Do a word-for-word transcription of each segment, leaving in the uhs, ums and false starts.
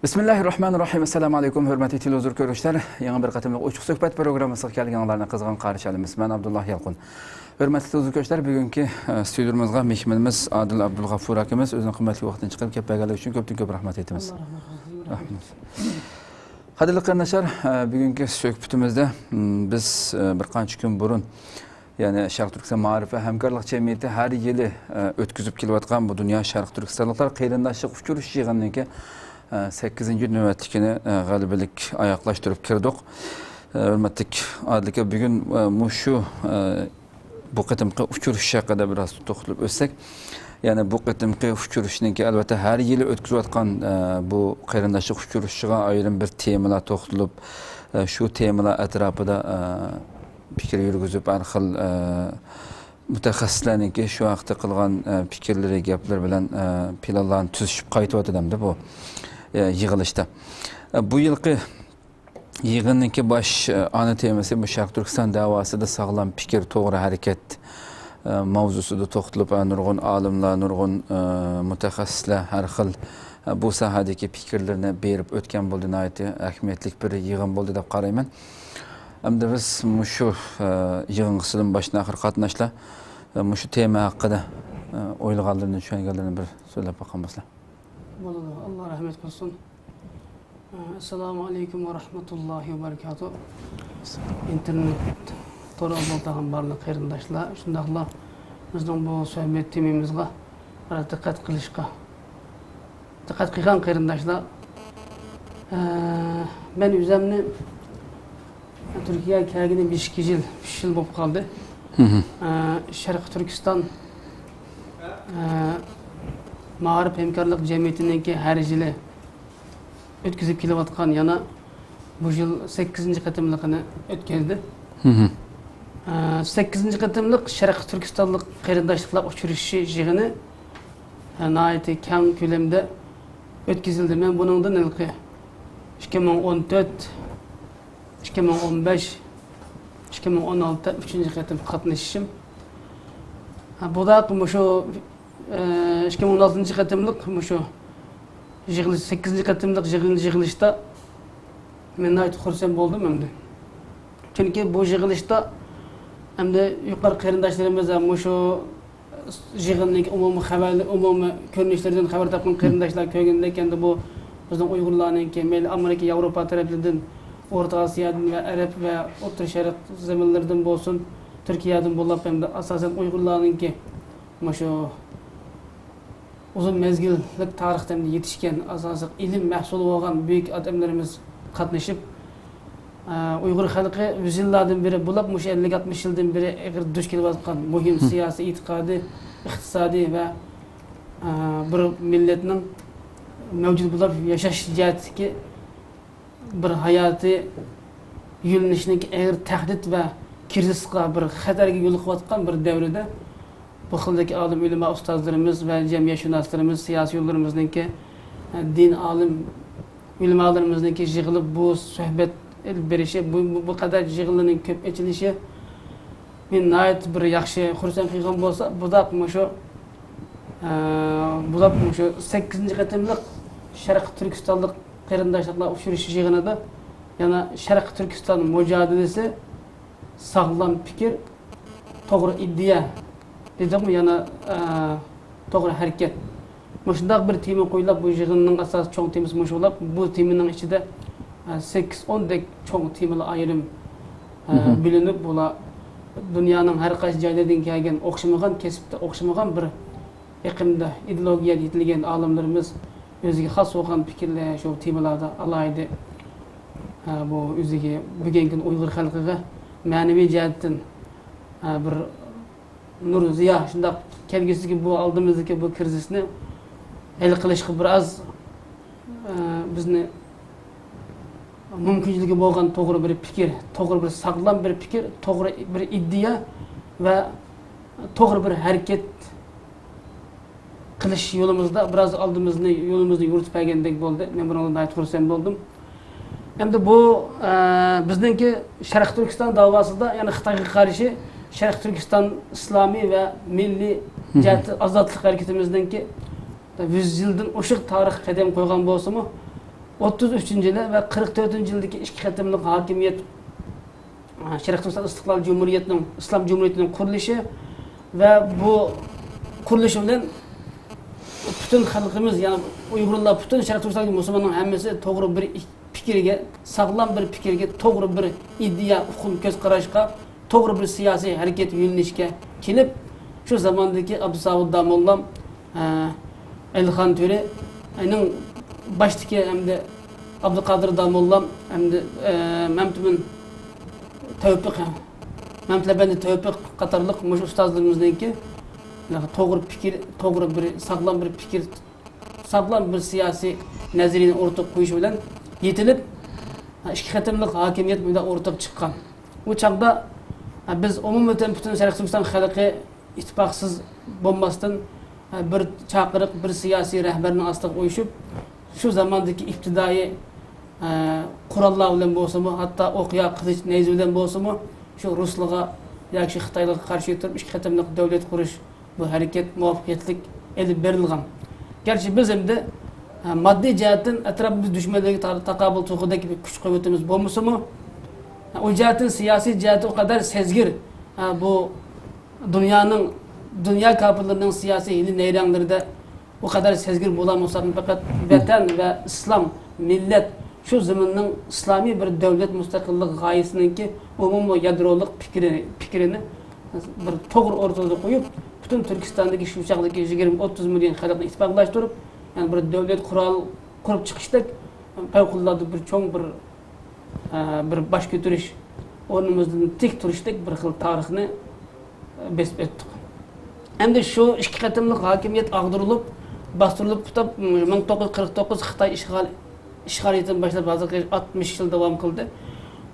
بىسمىللاھىررەھمانىررەھىم. ئەسسالامۇ ئەلەيكۇم، ھۆرمەتلىك تېلېۋىزور كۆرۈشلەر. يېڭى بىر قېتىملىق ئوچۇق سۆھبەت پروگراممىسىغا كەلگەنلەرنى قىزغىن قارشى ئالىمىز. مەن ئابدۇللا يالقۇن. ھۆرمەتلىك تېلېۋىزور كۆرۈشلەر، بۈگۈنكى، ئە، ستۇدىيومىزغا مېھمىنىمىز ئادىل ئابدۇلغەفۇر ئاكىمىز. ئۆزىنىڭ قىممەتلىك ۋاقتىنى چىقىرىپ كېلىپ بەرگەنلىكى ئۈچۈن كۆپتىن كۆپ رەھمەت ئېيتىمىز. رەھمەت. قەدىرلىك قېرىنداشلار، ئە، بۈگۈنكى سۆھبىتىمىزدە، م، بىز، ئە، بىر قانچە كۈن بۇرۇن يەنى شەرقىي تۈركىستان مائارىپ ۋە ھەمكارلىق جەمئىيىتى ھەر يىلى، ئە، ئۆتكۈزۈپ كېلىۋاتقان بۇ دۇنيا شەرقىي تۈركىستانلىقلار قېرىنداشلىق ئۇچرىشىش يىغىنىنىڭكى، ئە، سەككىزىنچى نۆۋەتلىكىنى، ئە، غەلىبىلىك ئاياغلاشتۇرۇپ كىردۇق. ئە، ھۆرمەتلىك ئادىل ئاكا، بۈگۈن، ئە، مۇشۇ، ئە، بۇ قېتىمقى ئۇچرىشىش ھەققىدە بىراز توختىلىپ ئۆتسەك، يەنى بۇ قېتىمقى ئۇچرىشىشنىڭكى، ئەلۋەتتە، ھەر يىلى ئۆتكۈزۈۋاتقان، ئە، بۇ قېرىنداشلىق ئۇچرىشىشىغا ئايرىم بىر تېمىلار توختىلىپ، ئە، شۇ تېمىلار ئەتراپىدا، ئە، پىكىر يۈرگۈزۈپ، ھەر خىل، ئە، مۇتەخەسسىسلەرنىڭكى شۇ ھەقتە قىلغان، ئە، پىكىرلىرى، گەپلىرى بىلەن، ئە، پىلانلارنى تۈزۈشۈپ قايتىۋاتىدۇ ئەمدى بۇ، ئە، يىغىلىشتا. ئە، بۇ يىلقى يىغىننىڭكى باش، ئە، ئانا تېمىسى بۇ شەرقىي تۈركىستان دەۋاسىدا ساغلام پىكىر، توغرا ھەرىكەت، ئە، ماۋزۇسىدا توختىلىپ، ئە، نۇرغۇن ئالىملار، نۇرغۇن، ئە، مۇتەخەسسىسلەر ھەر خىل، ئە، بۇ ساھەدىكى پىكىرلىرىنى بېرىپ ئۆتكەن بولدى. ناھايىتى ئەھمىيەتلىك بىر يىغىن بولدى دەپ قارايمەن. ئەمدى بىز مۇشۇ، ئە، يىغىنغا سىلىم باشتىن ئاخىر قاتناشلا، ئە، مۇشۇ تېما ھەققىدە، ئە، ئويلىغانلىرىنى، چۈشەنگەنلىرىنى بىر سۆزلەپ باققان بولسا. بولىدۇ. ئاللا رەھمەت قىلسۇن. ئەسسالامۇ ئەلەيكۇم ۋە رەھمەتۇللاھى ۋە بەرىكاتۇھ. ئىنتېرنېت تور ئالدىدا بارلىق قېرىنداشلار، شۇنداقلا بىزنىڭ بۇ سۆھبەت تېمىمىزغا دىققەت قىلىشقا، دىققەت قىلغان قېرىنداشلار، ئە، مەن ئۆزۈمنى تۈركىيەگە كەلگىنى بەش يىل، ئۈچ يىل بولۇپ قالدى. ئە، شەرقىي تۈركىستان، ئە، مائارىپ ھەمكارلىق جەمئىيىتىنىڭكى ھەر يىلى ئۆتكۈزۈپ كېلىۋاتقان، يەنە بۇ يىل سەككىزىنچى قېتىملىقىنى ئۆتكۈزدى. ئە، سەككىزىنچى قېتىملىق شەرقىي تۈركىستانلىق قېرىنداشلىقلار ئۇچرىشىشى يىغىنى، ئە، ناھايىتى كەڭ كۆلەمدە ئۆتكۈزۈلدى. مەن بۇنىڭدىن ھېلىقى ئىككى مىڭ ئون تۆت، ئىككى مىڭ ئون بەش، ئىككى مىڭ ئون ئالتە ئۈچىنچى قېتىم قاتنىشىشىم. ھە، بۇ دەق مۇشۇ، ئە، ئىككى مىڭ ئون ئالتىنچى قېتىملىق مۇشۇ يىغىلىش، سەككىزىنچى قېتىملىق يىغىن-، يىغىلىشتا مەن ناھايىتى خۇرسەن بولدۇم ئەمدى. چۈنكى بۇ يىغىلىشتا ئەمدى يۇقىرى قېرىنداشلىرىمىز ھەم مۇشۇ يىغىننىڭ ئومۇمىي خەۋەرلىرى، ئومۇمىي كۆرۈنۈشلىرىدىن خەۋەر تاپقان قېرىنداشلار كۆرگەندەك، ئەمدى بۇ بىزنىڭ ئۇيغۇرلارنىڭكى، مەيلى ئامېرىكا، ياۋروپا تەرەپلىرىدىن، ئورتا ئاسىيادىن ۋە ئەرەب ۋە ئوتتۇرا شەرق زېمىنلىرىدىن بولسۇن، تۈركىيەدىن بولۇپ، ئەمدى ئاساسەن ئۇيغۇرلارنىڭكى مۇشۇ ئۇزۇن مەزگىللىك تارىختىن يېتىشكەن، ئاساسلىق ئىلىم مەھسۇلى بولغان بۈيۈك ئادەملىرىمىز قاتنىشىپ، ئە، ئۇيغۇر خەلقى يۈز يىللاردىن بېرى، بولۇپ مۇشۇ ئەللىك ئاتمىش يىلدىن بېرى ئېغىر دۇچ كېلىۋاتقان مۇھىم سىياسىي، ئېتىقادىي، ئىقتىسادىي ۋە، ئە، بىر مىللەتنىڭ مەۋجۇت بولۇپ ياشاش جەھەتتىكى بىر ھاياتىي يۆنىلىشنىڭ ئېغىر تەھدىت ۋە كىرىزىسقا، بىر خەتەرگە يولۇقۇۋاتقان بىر دەۋردە، بۇ خىلدىكى ئالىم ئۆلىما ئۇستازلىرىمىز ۋە جەمئىيەتشۇناسلىرىمىز، سىياسىيونلىرىمىزنىڭكى، دىن ئالىم ئۆلىمالىرىمىزنىڭكى يىغىلىپ بۇ سۆھبەت ئېلىپ بېرىشى، بۇ، بۇ، بۇ قەدەر يىغىنلارنىڭ كۆپ ئېچىلىشى مېنى ناھايىتى بىر ياخشى خۇرسەن قىلغان بولسا، بۇنداق مۇشۇ، ئە، بۇنداق مۇشۇ سەككىزىنچى قېتىملىق شەرقىي تۈركىستانلىق قېرىنداشلىقلار ئۇچرىشىش يىغىنىدا يەنە شەرقىي تۈركىستان مۇجادىلىسى، ساغلام پىكىر، توغرا ئىدىيە دېدۇقمۇ، يەنە، ئە، توغرا ھەرىكەت. مۇشۇنداق بىر تېما قويۇلۇپ، بۇ يىغىننىڭ ئاساسىي چوڭ تېمىسى مۇشۇ بولۇپ، بۇ تېمىنىڭ ئىچىدە، ئە، سەككىز ئوندەك چوڭ تېمىلار ئايرىم، ئە، مھم. بۆلۈنۈپ، بۇلار دۇنيانىڭ ھەر قايسى جايلىرىدىن كەلگەن ئوخشىمىغان، كەسىپتە ئوخشىمىغان بىر ئېقىمدا ئىدېئولوگىيە يېتىلگەن ئالىملىرىمىز ئۆزىگە خاس بولغان پىكىرلەر شۇ تېمىلاردا ئالاھىدە، ئە، بۇ ئۆزىگە بۈگۈنكى كۈن ئۇيغۇر خەلقىگە مەنىۋى جەھەتتىن، ئە، بىر نۇر زىيا، شۇنداق كەلگۈسىدىكى بۇ ئالدىمىزدىكى بۇ كىرىزىسنى ھەل قىلىشقا بىر ئاز، ئە، بىزنى مۇمكىنچىلىكى بولغان توغرا بىر پىكىر، توغرا بىر ساغلام بىر پىكىر، توغرا بىر ئىدىيە ۋە توغرا بىر ھەرىكەت قىلىش يولىمىزدا بىراز ئالدىمىزنى، يولىمىزنى يورۇتۇپ بەرگەندەك بولدى. مەن بۇنىڭدىن ناھايىتى خۇرسەن بولدۇم. ئەمدى بۇ، ئە، بىزنىڭكى شەرقىي تۈركىستان داۋاسىدا، يەنى خىتايغا قارشى شەرقىي تۈركىستان ئىسلامىي ۋە مىللىي مھم. جەھەتتە ئازادلىق ھەرىكىتىمىزنىڭكى يۈز يىلدىن ئوشۇق تارىخ قەدەم قويغان بولسىمۇ، ئوتتۇز ئۈچىنچى يىلى ۋە قىرىق تۆتىنچى يىلدىكى ئىككى قېتىملىق ھاكىمىيەت، شەرقىي تۈركىستان ئىستىقلال جۇمھۇرىيىتىنىڭ، ئىسلام جۇمھۇرىيىتىنىڭ قۇرۇلۇشى ۋە بۇ قۇرۇلۇشى بىلەن پۈتۈن خەلقىمىز، يەنى ئۇيغۇرلار، پۈتۈن شەرقىي تۈركىستاندىكى مۇسۇلماننىڭ ھەممىسى توغرا بىر پىكىرگە، ساغلام بىر پىكىرگە، توغرا بىر ئىدىيە، ئۇقۇم، كۆز قاراشقا، توغرا بىر سىياسىي ھەرىكەت يۆنىلىشكە كېلىپ، شۇ زاماندىكى ئابدۇساۋۇت داموللام، ئە، ئەلىخان تۆرىنىڭ باشتىكى ھەمدە ئابدۇقادىر داموللام ھەمدە، ئە، مەمتىمىن تەۋپىق، مەمتىلەپەندى تەۋپىق قاتارلىق مۇشۇ ئۇستازلىرىمىزنىڭكى توغرا پىكىر، توغرا بىر ساغلام بىر پىكىر، ساغلام بىر سىياسىي نەزەرىيىنى ئوتتۇرىغا قويۇشى بىلەن يېتىلىپ، ئىككى قېتىملىق ھاكىمىيەت مۇنداق ئوتتۇرىغا چىققان. ئۇ چاغدا بىز ئومۇمەن پۈتۈن شەرقىي تۈركىستان خەلقى ئىتتىپاقسىز بولماستىن، بىر چاقىرىق، بىر سىياسىي رەھبەرنىڭ ئاستىغا ئۇيۇشۇپ، شۇ زاماندىكى ئىپتىدائىي، ئە، قوراللار بىلەن بولسىمۇ، ھەتتا ئوق يا قىلىچ، نەيزە بىلەن بولسىمۇ، شۇ رۇسلارغا ياكى شۇ خىتايلارغا قارشى تۇرۇپ، ئىككى قېتىملىق دۆلەت قۇرۇش، بۇ ھەرىكەت مۇۋەپپەقىيەتلىك ئېلىپ بېرىلغان. گەرچە بىز ئەمدى، ئە، ماددىي جەھەتتىن ئەتراپىمىز دۈشمەنلىرىگە تا-، تاقابىل تۇرغۇدەك بىر كۈچ قۇۋۋىتىمىز بولمىسىمۇ، ئە، ئۇ جەھەتتىن سىياسىي جەھەتتە ئۇ قەدەر سەزگۈر، ئە، بۇ دۇنيانىڭ، دۇنيا كاپىرلىرىنىڭ سىياسىي ھىيلە نەيرەڭلىرىدە ئۇ قەدەر سەزگۈر بولالمىساقمۇ، پەقەت ۋەتەن ۋە ئىسلام، مىللەت، شۇ زېمىننىڭ ئىسلامىي بىر دۆلەت مۇستەقىللىق غايىسىنىڭكى ئومۇمىي يادرولۇق پىكرى، پىكرىنى بىر توغرا ئوتتۇرىغا قويۇپ، پۈتۈن تۈركىستاندىكى شۇ چاغدىكى يىگىرمە، ئوتتۇز مىليون خەلقنى ئىتتىپاقلاشتۇرۇپ، يەنى بىر دۆلەت قورال قۇرۇپ چىقىشتەك پەۋقۇلئاددە بىر چوڭ بىر، ئە، بىر باش كۆتۈرۈش، ئورنىمىزدىن تىك تۇرۇشتەك بىر خىل تارىخنى بېسىپ ئۆتتۇق. ئەمدى شۇ ئىككى قېتىملىق ھاكىمىيەت ئاغدۇرۇلۇپ، باستۇرۇلۇپ، پۇتاپ، مىڭ توققۇز يۈز قىرىق توققۇز خىتاي ئىشغال، ئىشغالىيىتىدىن باشلاپ ھازىرغىچە ئاتمىش يىل داۋام قىلدى.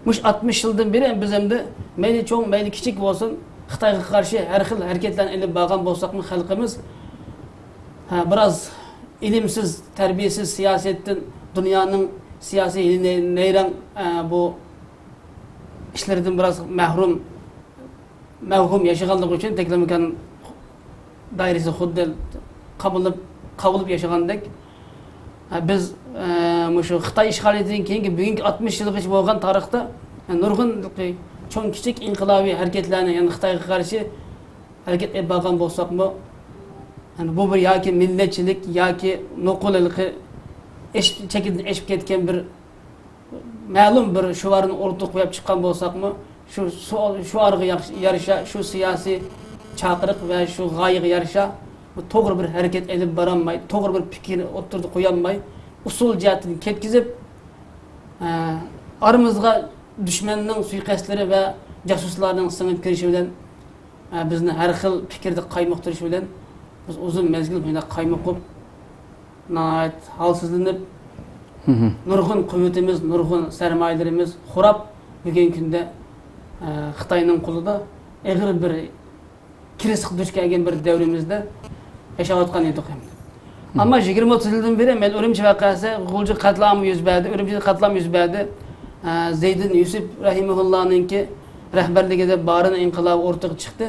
مۇشۇ ئاتمىش يىلدىن بېرى بىز ئەمدى مەيلى چوڭ، مەيلى كىچىك بولسۇن، خىتايغا قارشى ھەر خىل ھەرىكەتلەرنى ئېلىپ بارغان بولساقمۇ، خەلقىمىز، ھە، بىراز ئىلىمسىز، تەربىيەسىز سىياسەتتىن، دۇنيانىڭ سىياسىي نەيرەڭ، ئە، بۇ ئىشلىرىدىن بىراز مەھرۇم، مەۋھۇم ياشىغانلىقى ئۈچۈن تەكلىماكان دائىرىسى خۇددى قامىلىپ، قاۋىلىپ ياشىغاندەك. ھە، بىز، ئە، مۇشۇ خىتاي ئىشغالىيىتىدىن كېيىنكى بۈگۈنكى ئاتمىش يىلغىچە بولغان تارىختا، ئە، نۇرغۇن چوڭ كىچىك ئىنقىلابىي ھەرىكەتلەرنى، يەنى خىتايغا قارشى ھەرىكەت ئېلىپ بارغان بولساقمۇ، يەنى بۇ بىر ياكى مىللەتچىلىك ياكى نوقۇل ھېلىقى ئېشىپ، چېكىدىن ئېشىپ كەتكەن بىر مەلۇم بىر شوئارنى ئوتتۇرىغا قويۇپ چىققان بولساقمۇ، شۇ شو-، شوئارغا ياخشى، يارىشا، شۇ سىياسىي چاقىرىق ۋە شۇ غايىگە يارىشا، بۇ توغرا بىر ھەرىكەت ئېلىپ بارالماي، توغرا بىر پىكىرنى ئوتتۇرىغا قويالماي، ئۇسۇل جەھەتتىن كەتكۈزۈپ، ئە، ئارىمىزغا دۈشمەننىڭ سۇيىقەستلىرى ۋە جاسۇسلارنىڭ سىڭىپ كىرىشى بىلەن، ئە، بىزنى ھەر خىل پىكىردە قايمۇقتۇرۇشى بىلەن بىز ئۇزۇن مەزگىل مۇنداق قايمۇقۇپ، ناھايىتى ھالسىزلىنىپ، نۇرغۇن قۇۋۋىتىمىز، نۇرغۇن سەرمايىلىرىمىز خوراپ، بۈگۈنكى كۈندە، ئە، خىتاينىڭ قولىدا ئېغىر بىر كىرىزىسقا دۇچ كەلگەن بىر دەۋرىمىزدە ياشاۋاتقان ئىدۇق ئەمدى. ئەمما يىگىرمە ئوتتۇز يىلدىن بېرى، مەيلى ئۈرۈمچى ۋەقەسى، غۇلجا قەتلىئامى يۈز بەردى، ئۈرۈمچىدە قەتلىئام يۈز بەردى. ئە، زەيدىن يۈسۈپ رەھىمەھۇللانىڭكى رەھبەرلىكىدە بارىن ئىنقىلابى ئورتىغا چىقتى.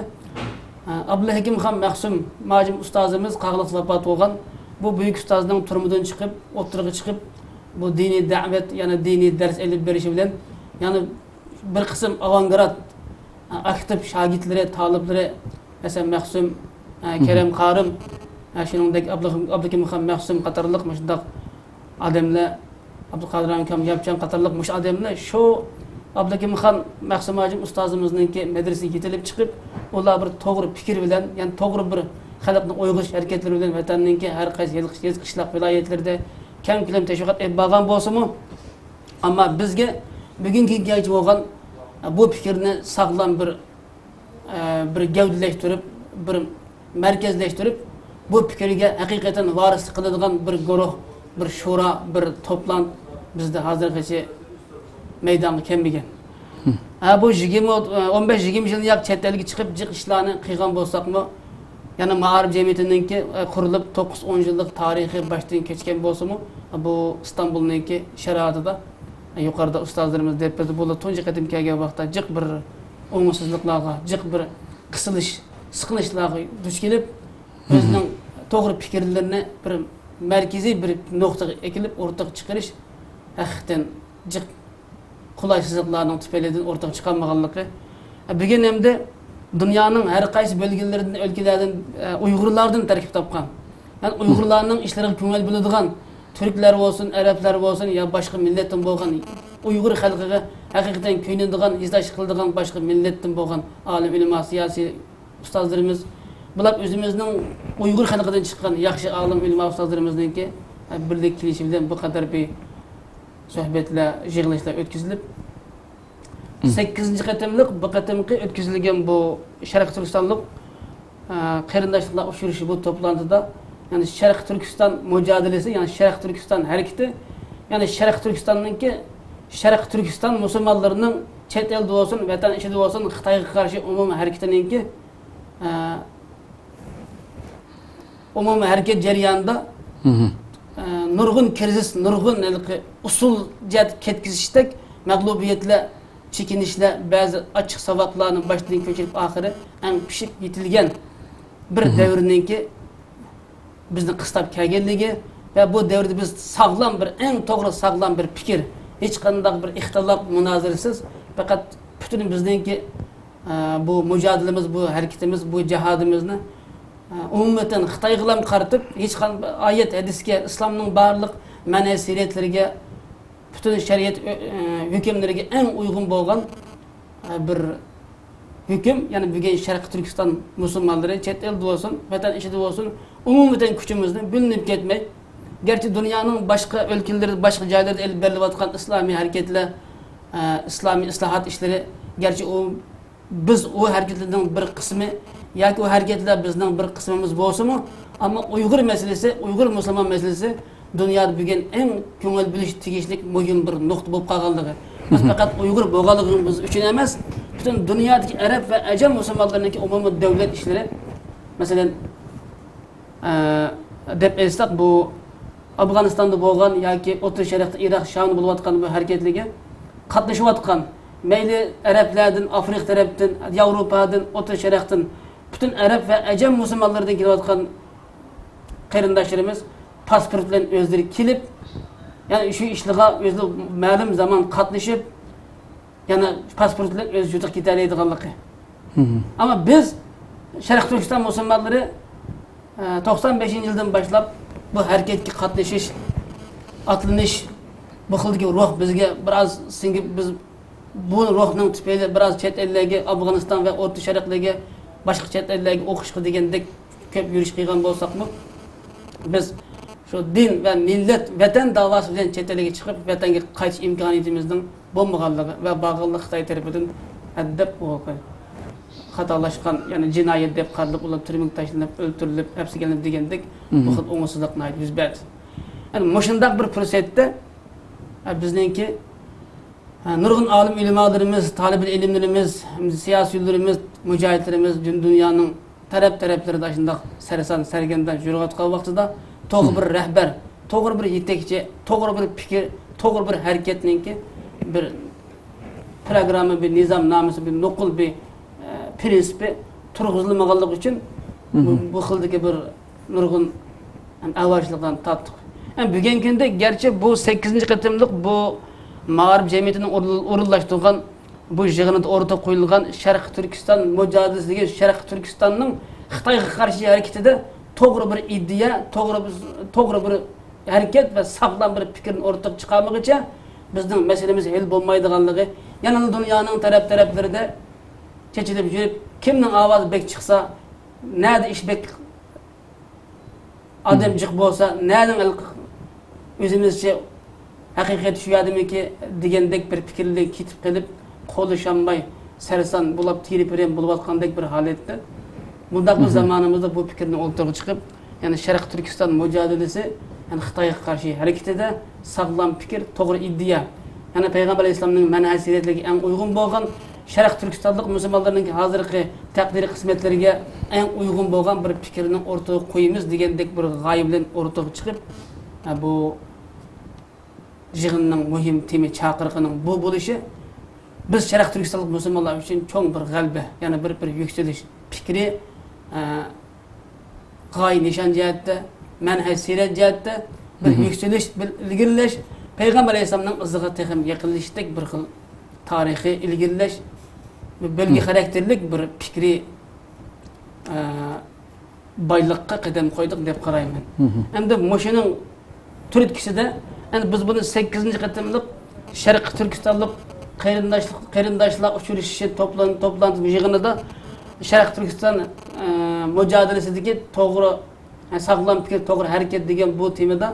ئە، ئابدۇلھەكىم خان مەخسۇم مۇھاجىم ئۇستازىمىز قاغىلىقتا ۋاپات بولغان. بۇ بۈيۈك ئۇستازنىڭ تۈرمىدىن چىقىپ، ئوتتۇرىغا چىقىپ، بۇ دىنىي دەۋەت، يەنى دىنىي دەرس ئېلىپ بېرىشى بىلەن، يەنى بىر قىسىم ئاۋانگارت، ئاكتىپ شاگىرتلىرى، تالىپلىرى، مەسىلەن، مەخسۇم، كېرەم قارىم، شۇنىڭدەك ئابلا-، ئابلىكىم خان مەخسۇم قاتارلىق مۇشۇنداق ئادەملەر، ئابدۇقادىر ئاكام ياپچان قاتارلىق مۇشۇ ئادەملەر شۇ ئابلىكىم خان مەخسۇم ھاجىم ئۇستازىمىزنىڭكى مەدرىسىگە يېتىلىپ چىقىپ، ئۇلار بىر توغرا پىكىر بىلەن، يەنى توغرا بىر خەلقنى ئويغىتىش ھەرىكەتلىرى بىلەن ۋەتەننىڭكى ھەر قايسى يېزا، قىشلاق ۋىلايەتلىرىدە كەڭ كۆلەم تەشۋىقات ئېلىپ بارغان بولسىمۇ، ئەمما بىزگە بۈگۈنكى كۈنگىچە بولغان بۇ پىكىرنى ساغلام بىر، ئە، بىر گەۋدىلەشتۈرۈپ، بىر مەركەزلەشتۈرۈپ، بۇ پىكىرگە ھەقىقەتەن ۋارىسلىق قىلىدىغان بىر گۇرۇھ، بىر شورا، بىر توپلام بىزدە ھازىرغىچە مەيدانغا كەلمىگەن. ھە، بۇ يىگىرمە، ئون بەش يىگىرمە يىلنى ياق چەت ئەلگە چىقىپ جىق ئىشلارنى قىلغان بولساقمۇ، يەنە مائارىپ جەمئىيىتىنىڭكى، ئە، قۇرۇلۇپ توققۇز ئون يىللىق تارىخى باشتىن كەچكەن بولسىمۇ، بۇ ئىستانبۇلنىڭكى شارائىتىدا، ئە، يۇقىرىدا ئۇستازلىرىمىز دەپ بەردى، بۇلار تۇنجى قېتىم كەلگەن ۋاقىتتا جىق بىر ئوڭۇشسىزلىقلارغا، جىق بىر قىسىلىش، سىقىلىشلارغا دۇچ كېلىپ، ئۆزىنىڭ توغرا پىكىرلىرىنى بىر مەركىزىي بىر نۇقتىغا ئەكېلىپ ئورتىغا چىقىرىش، ھەقىقەتەن جىق قولايسىزلىقلارنىڭ تۈپەيلىدىن ئورتىغا چىقالمىغانلىقى. بۈگۈن ئەمدى دۇنيانىڭ ھەر قايسى بۆلگىلىرىدىن، ئۆلكىلەردىن، ئۇيغۇرلاردىن تەركىب تاپقان، يەنى ئۇيغۇرلارنىڭ ئىشلىرىغا كۆڭۈل بۆلىدىغان تۈركلەر بولسۇن، ئەرەبلەر بولسۇن يا باشقا مىللەتتىن بولغان، ئۇيغۇر خەلقىگە ھەقىقەتەن كۆيۈنىدىغان، ھېسداشلىق قىلىدىغان باشقا مىللەتتىن بولغان ئالىم، ئۆلىما، سىياسىي ئۇستازلىرىمىز، بۇلار ئۆزىمىزنىڭ ئۇيغۇر خەلقىدىن چىققان ياخشى ئالىم، ئۆلىما ئۇستازلىرىمىزنىڭكى بىرلىككە كېلىشى بىلەن بۇ قەدەر بىر سۆھبەتلەر، يىغىلىشلار ئۆتكۈزۈلۈپ، سەككىزىنچى قېتىملىق بۇ قېتىمقى ئۆتكۈزۈلگەن بۇ شەرقىي تۈركىستانلىق، ئە، قېرىنداشلىقلار ئۇچرىشىشى بۇ توپلانتىدا، يەنى شەرقىي تۈركىستان مۇجادىلىسى، يەنى شەرقىي تۈركىستان ھەرىكىتى، يەنى شەرقىي تۈركىستاننىڭكى، شەرقىي تۈركىستان مۇسۇلمانلىرىنىڭ چەت ئەلدە بولسۇن، ۋەتەن ئىچىدە بولسۇن، خىتايغا قارشى ئومۇمىي ھەرىكىتىنىڭكى، ئە، ئومۇمىي ھەرىكەت جەريانىدا، ئە، نۇرغۇن كىرىزىس، نۇرغۇن ھېلىقى ئۇسۇل جەھەتتە كەتكۈزۈشتەك مەغلۇبىيەتلەر، چېكىنىشلەر، بەزى ئاچچىق ساۋاقلارنى باشتىن كۆچۈرۈپ، ئاخىرى ئەڭ پىشىپ يېتىلگەن بىر دەۋرنىڭكى بىزنى قىستاپ كەلگەنلىكى ۋە بۇ دەۋردە بىز ساغلام بىر، ئەڭ توغرا ساغلام بىر پىكىر، ھېچقانداق بىر ئىختىلاپ، مۇنازىرىسىز، پەقەت پۈتۈن بىزنىڭكى، ئە، بۇ مۇجادىلىمىز، بۇ ھەرىكىتىمىز، بۇ جىھادىمىزنى، ئە، ئومۇمەن خىتايغىلا قارىتىپ، ھېچقانداق ئايەت، ھەدىسكە، ئىسلامنىڭ بارلىق مەنھەج سىرەتلىرىگە، پۈتۈن شەرىئەت، ئۆ-، ئە، ھۆكۈملىرىگە ئەڭ ئۇيغۇن بولغان، ئە، بىر ھۆكۈم، يەنى بۈگۈن شەرقىي تۈركىستان مۇسۇلمانلىرى چەت ئەلدە بولسۇن، ۋەتەن ئىچىدە بولسۇن، ئومۇمەن كۈچىمىزنى بۆلۈنۈپ كەتمەي، گەرچە دۇنيانىڭ باشقا ئۆلكىلىرى، باشقا جايلىرىدا ئېلىپ بېرىلىۋاتقان ئىسلامىي ھەرىكەتلەر، ئە، ئىسلامىي ئىسلاھات ئىشلىرى، گەرچە ئۇ بىز ئۇ ھەرىكەتلەرنىڭ بىر قىسمى ياكى ئۇ ھەرىكەتلەر بىزنىڭ بىر قىسمىمىز بولسىمۇ، ئەمما ئۇيغۇر مەسىلىسى، ئۇيغۇر مۇسۇلمان مەسىلىسى دۇنيادا بۈگۈن ئەڭ كۆڭۈل بۆلۈش تېگىشلىك مۇھىم بىر نۇقتا بولۇپ قالغانلىقى. بىز پەقەت ئۇيغۇر بولغانلىقىمىز ئۈچۈن ئەمەس، پۈتۈن دۇنيادىكى ئەرەب ۋە ئەجەم مۇسۇلمانلىرىنىڭكى ئومۇمىي دۆلەت ئىشلىرى، مەسىلەن، ئە، دەپ ئېيتساق، بۇ ئافغانىستاندا بولغان ياكى ئوتتۇرا شەرقتە ئىراق شامدا بولۇۋاتقان بۇ ھەرىكەتلەرگە قاتنىشىۋاتقان، مەيلى ئەرەبلەردىن، ئافرىقا تەرەپتىن، ياۋروپادىن، ئوتتۇرا شەرقتىن، پۈتۈن ئەرەب ۋە ئەجەم مۇسۇلمانلىرىدىن كېلىۋاتقان قېرىنداشلىرىمىز پاسپورت بىلەن ئۆزلىرى كېلىپ، يەنى شۇ ئىشلارغا ئۆزلىرى مەلۇم زامان قاتنىشىپ، يەنە پاسپورت بىلەن ئۆز يۇرتىغا كېتەلەيدىغانلىقى. ئەمما بىز شەرقىي تۈركىستان مۇسۇلمانلىرى، ئە، توقسان بەشىنچى يىلدىن باشلاپ بۇ ھەرىكەتكە قاتنىشىش، ئاتلىنىش، بۇ خىلدىكى روھ بىزگە بىراز سىڭىپ، بىز بۇ روھنىڭ تۈپەيلى بىراز چەت ئەللەرگە، ئافغانىستان ۋە ئوتتۇرا شەرقلەرگە، باشقا چەت ئەللەرگە ئوقۇشقا دېگەندەك كۆپ يۈرۈش قىلغان بولساقمۇ، بىز شۇ دىن ۋە مىللەت، ۋەتەن داۋاسى بىلەن چەت ئەلگە چىقىپ، ۋەتەنگە قايتىش ئىمكانىيىتىمىزنىڭ بولمىغانلىقى ۋە بارغانلىق خىتاي تەرىپىدىن ھەددەپ خاتالاشقان، يەنى جىنايەت دەپ قارىلىپ، ئۇلار تۈرمىگە تاشلىنىپ، ئۆلتۈرۈلۈپ، ھەپسكە ئېلىنىپ دېگەندەك بۇ خىل ئوڭۇشسىزلىق ناھايىتى يۈز بەردى. يەنى مۇشۇنداق بىر پۇرسەتتە، ئە، بىزنىڭكى، ئە، نۇرغۇن ئالىم ئۆلىمالىرىمىز، تالىبىل ئىلىملىرىمىز، سىياسىيونلىرىمىز، مۇجاھىدلىرىمىز دۇنيانىڭ تەرەپ-تەرەپلىرىدە ئاشۇنداق سەرسان، سەرگەردان يۈرۈۋاتقان ۋاقتىدا، توغرا بىر رەھبەر، توغرا بىر يېتەكچى، توغرا بىر پىكىر، توغرا بىر ھەرىكەتنىڭكى بىر پىروگرامما، بىر نىزامنامىسى، بىر نوقۇل، بىر، ئە، پىرىنسىپى تۇرغۇزۇلمىغانلىقى ئۈچۈن بۇ، بۇ خىلدىكى بىر نۇرغۇن، ھەم، ئاۋارىچىلىقلارنى تارتتۇق. ھەم بۈگۈنكى كۈندە گەرچە بۇ سەككىزىنچى قېتىملىق بۇ مائارىپ جەمئىيىتىنىڭ ئورۇن-، ئورۇنلاشتۇرغان بۇ يىغىنىدا ئوتتۇرىغا قويۇلغان شەرقىي تۈركىستان مۇجادىلىسىدىكى شەرقىي تۈركىستاننىڭ خىتايغا قارشى ھەرىكىتىدە توغرا بىر ئىدىيە، توغرا بىر، توغرا بىر ھەرىكەت ۋە ساغلام بىر پىكىرنى ئوتتۇرىغا چىقارمىغۇچە بىزنىڭ مەسىلىمىز ھەل بولمايدىغانلىقى، يەنىلا دۇنيانىڭ تەرەپ-تەرەپلىرىدە چېچىلىپ يۈرۈپ، كىمنىڭ ئاۋازى بەك چىقسا، نەدە ئىش بەك ئادەم جىق بولسا، نەدىن ئۆزىمىزچە ھەقىقەت شۇ يەردىمىكى دېگەندەك بىر پىكىرلەرگە كېتىپ قېلىپ، قوللىشالماي، سەرسان بولاپ، تىرە-پىرەن بولۇۋاتقاندەك بىر ھالەتتە، بۇنداق بىر زامانىمىزدا بۇ پىكىرنى ئوتتۇرىغا چىقىپ، يەنى شەرقىي تۈركىستان مۇجادىلىسى، يەنى خىتايغا قارشى ھەرىكىتىدە ساغلام پىكىر، توغرا ئىدىيە، يەنى پەيغەمبەر ئەلەيھىسسالامنىڭ مەنھەج سىرەتلىرىگە ئەڭ ئۇيغۇن بولغان، شەرقىي تۈركىستانلىق مۇسۇلمانلارنىڭ ھازىرقى تەقدىر قىسمەتلىرىگە ئەڭ ئۇيغۇن بولغان بىر پىكىرنى ئوتتۇرىغا قويىمىز دېگەندەك بىر غايە بىلەن ئوتتۇرىغا چىقىپ، بۇ يىغىننىڭ مۇھىم تېما چاقىرىقىنىڭ بۇ بولۇشى بىز شەرقىي تۈركىستانلىق مۇسۇلمانلار ئۈچۈن چوڭ بىر غەلىبە، يەنى بىر، بىر يۈكسىلىش پىكرى، ئە، غايە نىشان جەھەتتە، مەنھەج سىرەت جەھەتتە بىر يۈكسىلىش، بىر ئىلگىرىلەش، پەيغەمبەر ئەلەيھىسسالامنىڭ ئىزىغا تېخىمۇ يېقىنلىشىشتەك بىر خىل تارىخىي ئىلگىرىلەش، بۆلگە خاراكتېرلىك بىر پىكرىي، ئە، بايلىققا قەدەم قويدۇق دەپ قارايمەن. ئەمدى مۇشۇنىڭ تۈرتكىسىدە، ئەمدى بىز بۇنى سەككىزىنچى قېتىملىق شەرقىي تۈركىستانلىق قېرىنداشلىق، قېرىنداشلار ئۇچرىشىشى، توپلان-، توپلانتى يىغىنىدا شەرقىي تۈركىستان، ئە، مۇجادىلىسىدىكى توغرا، ئە، ساغلام پىكىر، توغرا ھەرىكەت دېگەن بۇ تېمىدا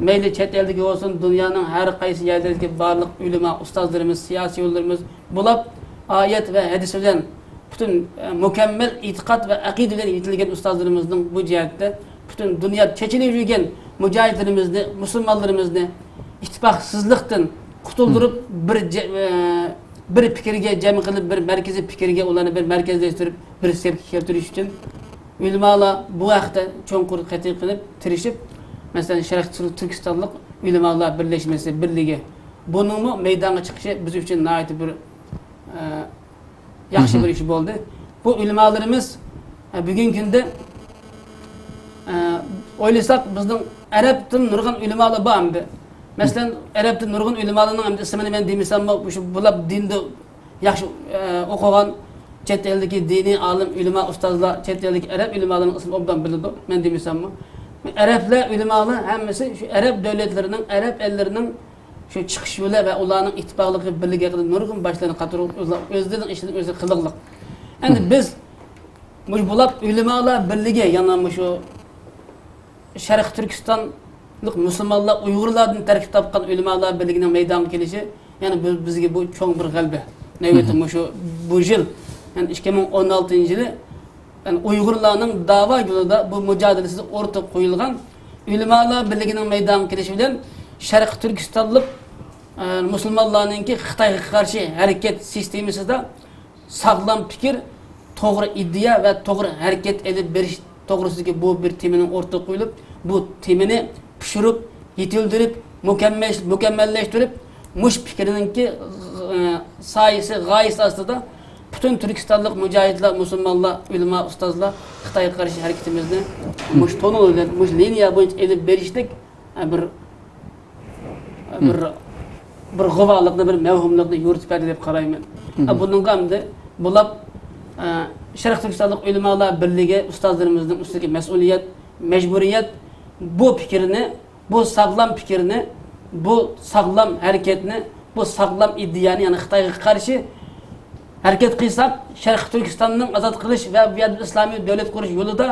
مەيلى چەت ئەلدىكى بولسۇن، دۇنيانىڭ ھەر قايسى يەرلىرىدىكى بارلىق ئۆلىما ئۇستازلىرىمىز، سىياسىيونلىرىمىز بولۇپ، ئايەت ۋە ھەدىس بىلەن پۈتۈن، ئە، مۇكەممەل ئېتىقاد ۋە ئەقىدە بىلەن يېتىلگەن ئۇستازلىرىمىزنىڭ بۇ جەھەتتە پۈتۈن دۇنيا چېچىلىپ يۈرگەن مۇجاھىدلىرىمىزنى، مۇسۇلمانلىرىمىزنى ئىتتىپاقسىزلىقتىن قۇتۇلدۇرۇپ، بىر جە-، ئە، بىر پىكىرگە جەم قىلىپ، بىر مەركىزىي پىكىرگە ئۇلارنى بىر مەركەزلەشتۈرۈپ، بىر سەپكە كەلتۈرۈش ئۈچۈن ئۆلىمالار بۇ ھەقتە چوڭقۇر قېتىم قىلىپ تىرىشىپ، مەسىلەن، شەرقىي تۈر-، تۈركىستانلىق ئۆلىمالار بىرلەشمىسى، بىرلىكى، بۇنىڭمۇ مەيدانغا چىقىشى بىز ئۈچۈن ناھايىتى بىر، ئە، ياخشى بىر ئىش بولدى. بۇ ئۆلىمالىرىمىز، ئە، بۈگۈنكى كۈندە، ئە، ئويلىساق، بىزنىڭ ئەرەبتىن نۇرغۇن ئۆلىمالار بار ئەمدى. مەسىلەن، ئەرەبتىن نۇرغۇن ئۆلىمالارنىڭ ئەمدى ئىسمىنى مەن دېمىسەممۇ، مۇشۇ بۇلاپ دىندا ياخشى، ئە، ئوقۇغان، چەت ئەلدىكى دىنىي ئالىم، ئۆلىما، ئۇستازلار، چەت ئەلدىكى ئەرەب ئۆلىمالىرىنىڭ ئىسمىنى ئوبدان بىلىدۇ، مەن دېمىسەممۇ. ئەرەبلەر ئۆلىمالار ھەممىسى شۇ ئەرەب دۆلەتلىرىنىڭ، ئەرەب ئەللىرىنىڭ شۇ چىقىش يولى ۋە ئۇلارنىڭ ئىتتىپاقلىقى، بىرلىكى ھەققىدە نۇرغۇن باشلارنى قاتۇرۇپ، ئۆزلە-، ئۆزلىرىنىڭ ئىشىنى ئۆزى قىلىقلىق. ئەمدى بىز مۇشۇ بۇلاپ ئۆلىمالار بىرلىكى، يەنە مۇشۇ شەرقىي تۈركىستانلىق مۇسۇلمانلار، ئۇيغۇرلاردىن تەركىب تاپقان ئۆلىمالار بىرلىكىنىڭ مەيدانغا كېلىشى، يەنە بىز-، بىزگە بۇ چوڭ بىر غەلىبە. نۆۋەتتە مۇشۇ بۇ يىل، يەنى ئىككى مىڭ ئون ئالتىنچى يىلى، يەنى ئۇيغۇرلارنىڭ داۋا يولىدا بۇ مۇجادىلىسىدە ئورتىغا قويۇلغان ئۆلىمالار بىرلىكىنىڭ مەيدانغا كېلىشى بىلەن شەرقىي تۈركىستانلىق، ئە، مۇسۇلمانلارنىڭكى خىتايغا قارشى ھەرىكەت سىستېمىسىدا ساغلام پىكىر، توغرا ئىدىيە ۋە توغرا ھەرىكەت ئېلىپ بېرىش توغرىسىدىكى بۇ بىر تېمىنىڭ ئورتىغا قويۇلۇپ، بۇ تېمىنى پىشۇرۇپ، يېتىلدۈرۈپ، مۇكەممەل-، مۇكەممەللەشتۈرۈپ، مۇشۇ پىكىرنىڭكى، ئە، سايىسى، غايىسى ئاستىدا پۈتۈن تۈركىستانلىق مۇجاھىدلار، مۇسۇلمانلار، ئۆلىما، ئۇستازلار خىتايغا قارشى ھەرىكىتىمىزنى مۇشۇ تونۇل بىلەن، مۇشۇ لىنىيە بويىچە ئېلىپ بېرىشلىك، ئە، بىر، ئە، بىر، بىر غۇۋالىقنى، بىر مەۋھۇملۇقنى يورۇتۇپ بەردى دەپ قارايمەن. ئە، بۇنىڭغا ئەمدى بۇلاپ، ئە، شەرقىي تۈركىستانلىق ئۆلىمالار بىرلىكى ئۇستازلىرىمىزنىڭ ئۈستىدىكى مەسئۇلىيەت، مەجبۇرىيەت، بۇ پىكىرنى، بۇ ساغلام پىكىرنى، بۇ ساغلام ھەرىكەتنى، بۇ ساغلام ئىدىيەنى، يەنى خىتايغا قارشى ھەرىكەت قىلساق، شەرقىي تۈركىستاننىڭ ئازاد قىلىش ۋە بۇ يەردە ئىسلامىي دۆلەت قۇرۇش يولىدا